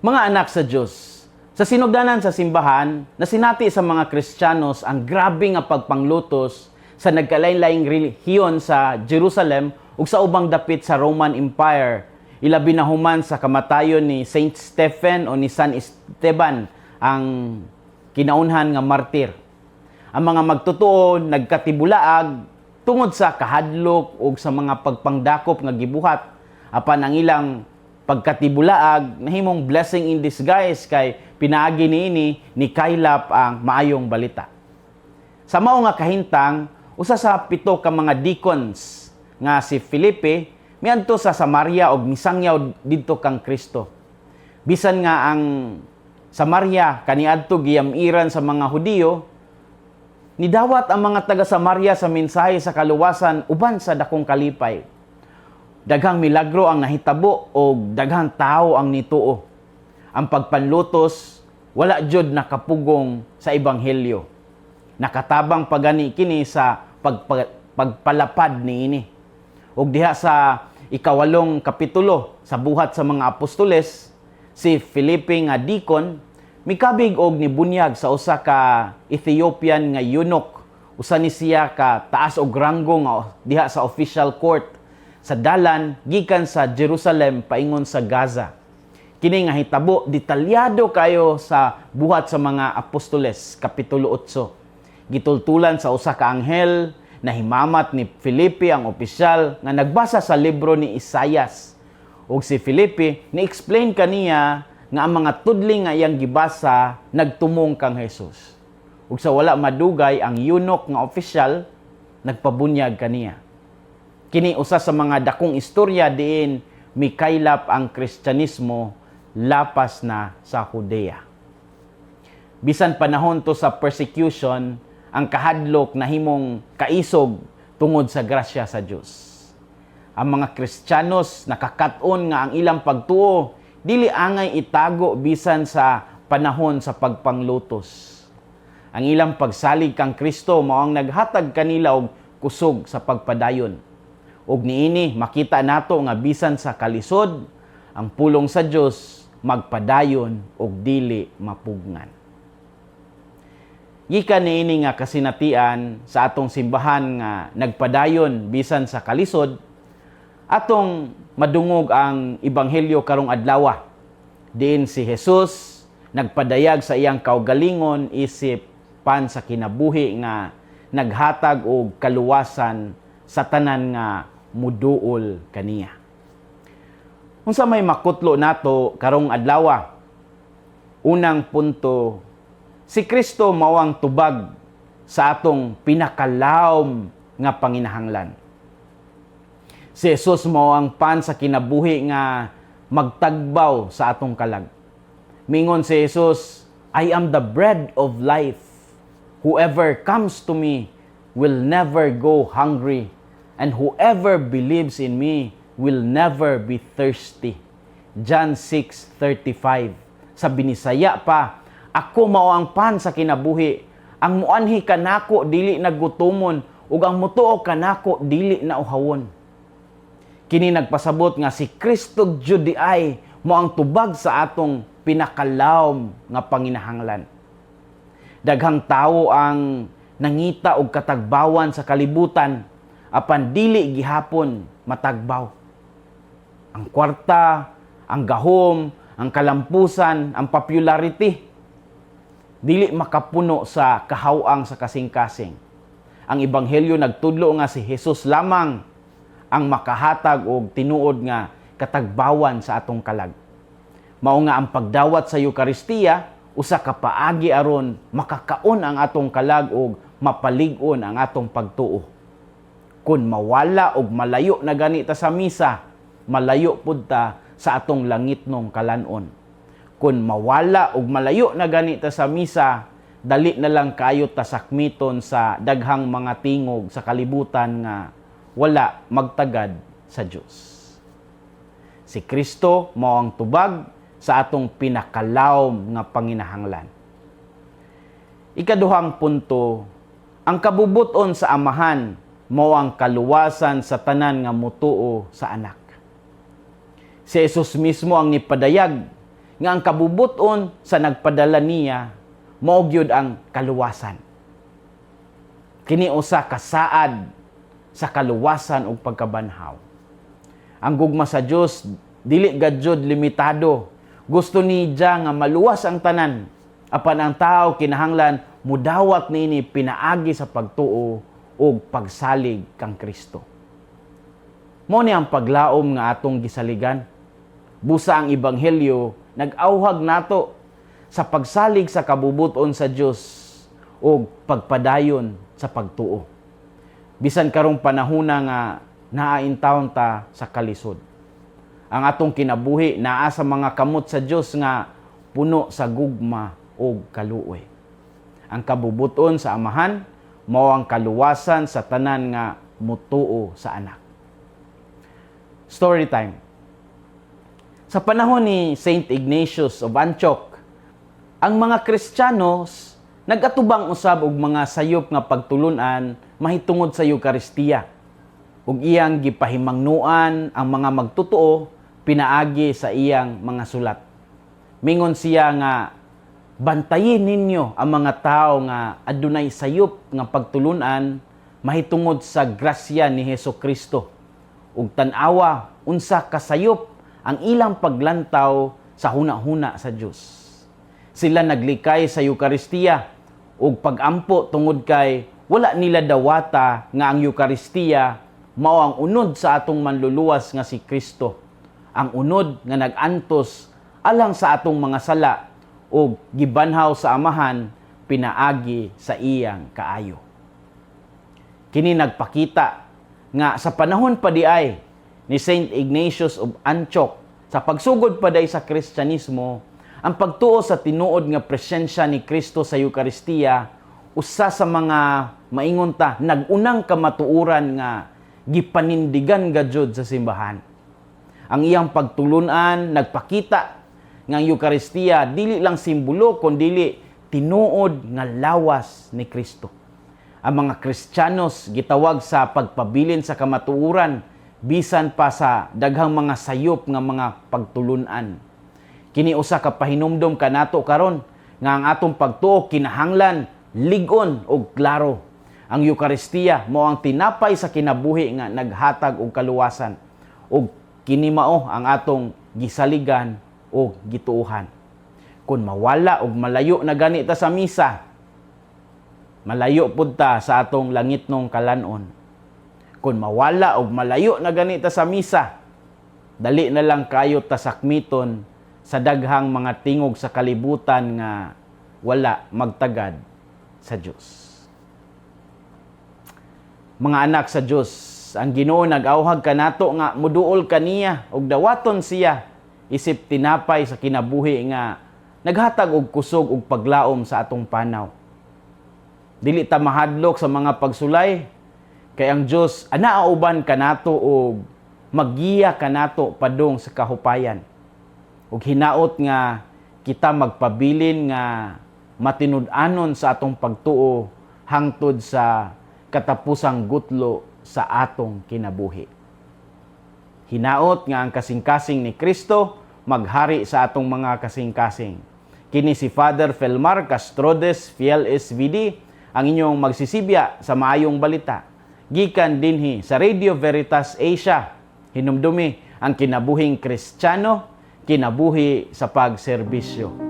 Mga anak sa Dios, sa sinugdanan sa simbahan, nasinati sa mga Kristiyanos ang grabe nga pagpanglutos sa nagkalain-laing rehiyon sa Jerusalem ug sa ubang dapit sa Roman Empire, ilabi na human sa kamatayon ni Saint Stephen o ni San Esteban, ang kinaunhan nga martir. Ang mga magtotoo nagkatibulaag tungod sa kahadlok ug sa mga pagpangdakop nga gibuhat, apan ang ilang pagkatibulaag nahimong blessing in disguise kay pinaagi niini nikaylap ang maayong balita. Sa mao nga kahintang, usa sa pito ka mga deacons nga si Felipe miadto sa Samaria og misangyaw didto kang Kristo. Bisan nga ang Samaria kaniadto giyamiran sa mga Hudiyo, nidawat ang mga taga Samaria sa mensahe sa kaluwasan uban sa dakong kalipay. Daghang milagro ang nahitabo og daghang tao ang nituo. Ang pagpanlutos wala jud nakapugong sa ebanghelyo. Nakatabang pagani kini sa pagpalapad niini. Ug diha sa 8 kapitulo sa Buhat sa mga Apostoles, si Felipe nga deacon mikabig og nibunyag sa usa ka Ethiopian nga eunuch. Usa ni siya ka taas og ranggo nga diha sa official court sa dalan gikan sa Jerusalem paingon sa Gaza. Kini nga hitabo detalyado kayo sa Buhat sa mga Apostoles kapitulo 8. Gitultulan sa usa ka anghel, nahimamat ni Felipe ang opisyal nga nagbasa sa libro ni Isayas. Ug si Felipe ni-explain kaniya nga ang mga tudling nga iyang gibasa nagtumong kang Jesus. Ug sa wala madugay, ang eunuch nga opisyal nagpabunyag kaniya. Kini usa sa mga dakong istorya diin mikaylap ang Kristyanismo lapas na sa Judea. Bisan panahon to sa persecution, ang kahadlok nahimong kaisog tungod sa grasya sa Dios. Ang mga Kristiyanos nakakat-on nga ang ilang pagtuo dili angay itago bisan sa panahon sa pagpanglutos. Ang ilang pagsalig kang Kristo mao ang naghatag kanila og kusog sa pagpadayon. Ug niini makita nato nga bisan sa kalisod, ang pulong sa Dios magpadayon ug dili mapugngan. Gikan niini nga kasinatian sa atong simbahan nga nagpadayon bisan sa kalisod, atong madungog ang ebanghelyo karong adlaw. Diin si Jesus nagpadayag sa iyang kaugalingon isip pan sa kinabuhi nga naghatag og kaluwasan sa tanan nga muduol kaniya. Unsa may makutlo nato karong adlaw? Unang punto, si Kristo mao ang tubag sa atong pinakalawom nga panginahanglan. Si Jesus mao ang pan sa kinabuhi nga magtagbaw sa atong kalag. Mingon si Jesus, "I am the bread of life. Whoever comes to me will never go hungry, and whoever believes in me will never be thirsty." John 6:35. Sa Binisaya pa, "Ako mao ang pan sa kinabuhi. Ang muanhi kanako dili na gutomon ug ang mutuo kanako dili na uhawon." Kini nagpasabot nga si Kristo jud diay mao ang tubag sa atong pinakalawom nga panginahanglan. Daghang tawo ang nangita og katagbawan sa kalibutan apan dili gihapon matagbaw. Ang kwarta, ang gahom, ang kalampusan, ang popularity dili makapuno sa kahawang sa kasing-kasing. Ang ebanghelyo nagtudlo nga si Jesus lamang ang makahatag og tinuod nga katagbawan sa atong kalag. Mao nga ang pagdawat sa Eukaristiya usa ka paagi aron makakaon ang atong kalag og mapalig-on ang atong pagtuo. Kung mawala og malayo na gani ta sa misa, malayo pud ta sa atong langitnong kalan-on. Kung mawala og malayo na gani ta sa misa, dali na lang kayo ta sakmiton sa daghang mga tingog sa kalibutan nga wala magtagad sa Dios. Si Kristo mao ang tubag sa atong pinakalawom nga panginahanglan. Ikaduhang punto, ang kabubuton sa Amahan mao ang kaluwasan sa tanan nga mutuo sa Anak. Si Jesus mismo ang nipadayag nga ang kabubuton sa nagpadala niya mao gyud ang kaluwasan. Kini usa ka saad sa kaluwasan ug pagkabanhaw. Ang gugma sa Dios dili gadyod limitado. Gusto niya nga maluwas ang tanan. Apan ang tao kinahanglan mudawat niini pinaagi sa pagtuo ug pagsalig kang Kristo. Mao ni ang paglaom nga atong gisaligan. Busa ang ebanghelyo nag-awhag nato sa pagsalig sa kabubuton sa Dios ug pagpadayon sa pagtuo. Bisan karong panahona nga naa intawon ta sa kalisod. Ang atong kinabuhi naa sa mga kamot sa Dios nga puno sa gugma ug kaluoy. Ang kabubuton sa Amahan mao ang kaluwasan sa tanan nga mutuo sa Anak. Story time. Sa panahon ni Saint Ignatius of Antioch, ang mga Kristiyanos nagatubang usab og mga sayop nga pagtulunan mahitungod sa Eukaristiya. Ug iyang gipahimangnuan ang mga magtutuo pinaagi sa iyang mga sulat. Mingon siya nga bantayin ninyo ang mga tao nga adunay sayop nga pagtulunan mahitungod sa grasya ni Heso Kristo. Ug tan-awa unsa kasayop ang ilang paglantaw sa huna-huna sa Dios. Sila naglikay sa Eukaristiya ug pagampo tungod kay wala nila dawata nga ang Eukaristiya mao ang unod sa atong Manluluwas nga si Kristo. Ang unod nga nag-antos alang sa atong mga sala ug gibanhaw sa Amahan pinaagi sa iyang kaayo. Kini nagpakita nga sa panahon pa diay ni Saint Ignatius of Antioch, sa pagsugod pa diay sa Kristyanismo, ang pagtuo sa tinuod nga presensya ni Kristo sa Eukaristiya usa sa mga, maingon ta, nag-unang kamatuoran nga gipanindigan gajud sa simbahan. Ang iyang pagtulunan nagpakita nga ang Eukaristiya dili lang simbolo kundili tinuod nga lawas ni Kristo. Ang mga Kristiyanos gitawag sa pagpabilin sa kamatuoran bisan pa sa daghang mga sayop nga mga pagtulunan. Kini usa ka pahinumdom kanato karon nga ang atong pagtuo kinahanglan lig-on ug klaro. Ang Eukaristiya mao ang tinapay sa kinabuhi nga naghatag og kaluwasan, ug kini mao ang atong gisaligan o gituohan. Kung mawala og malayo na gani ta sa misa, malayo pud ta sa atong langitnong kalanon. Kung mawala og malayo na gani ta sa misa, dali na lang kayo ta sakmiton sa daghang mga tingog sa kalibutan nga wala magtagad sa Dios. Mga anak sa Dios, ang Ginoo nag-awhag kanato nga muduol kaniya ug dawaton siya isip tinapay sa kinabuhi nga naghatag og kusog ug paglaom sa atong panaw. Dili ta mahadlok sa mga pagsulay kay ang Dios anaa uban kanato ug maggiya kanato padung sa kahupayan. Ug hinaot nga kita magpabilin nga matinud-anon sa atong pagtuo hangtod sa katapusang gutlo sa atong kinabuhi. Hinaot nga ang kasing-kasing ni Kristo maghari sa atong mga kasing-kasing. Kini si Father Felmar Castrodes, Fiel SVD, ang inyong magsisibya sa maayong balita. Gikan dinhi sa Radio Veritas Asia. Hinumdumi ang kinabuhing Kristiyano, kinabuhi sa pagserbisyo.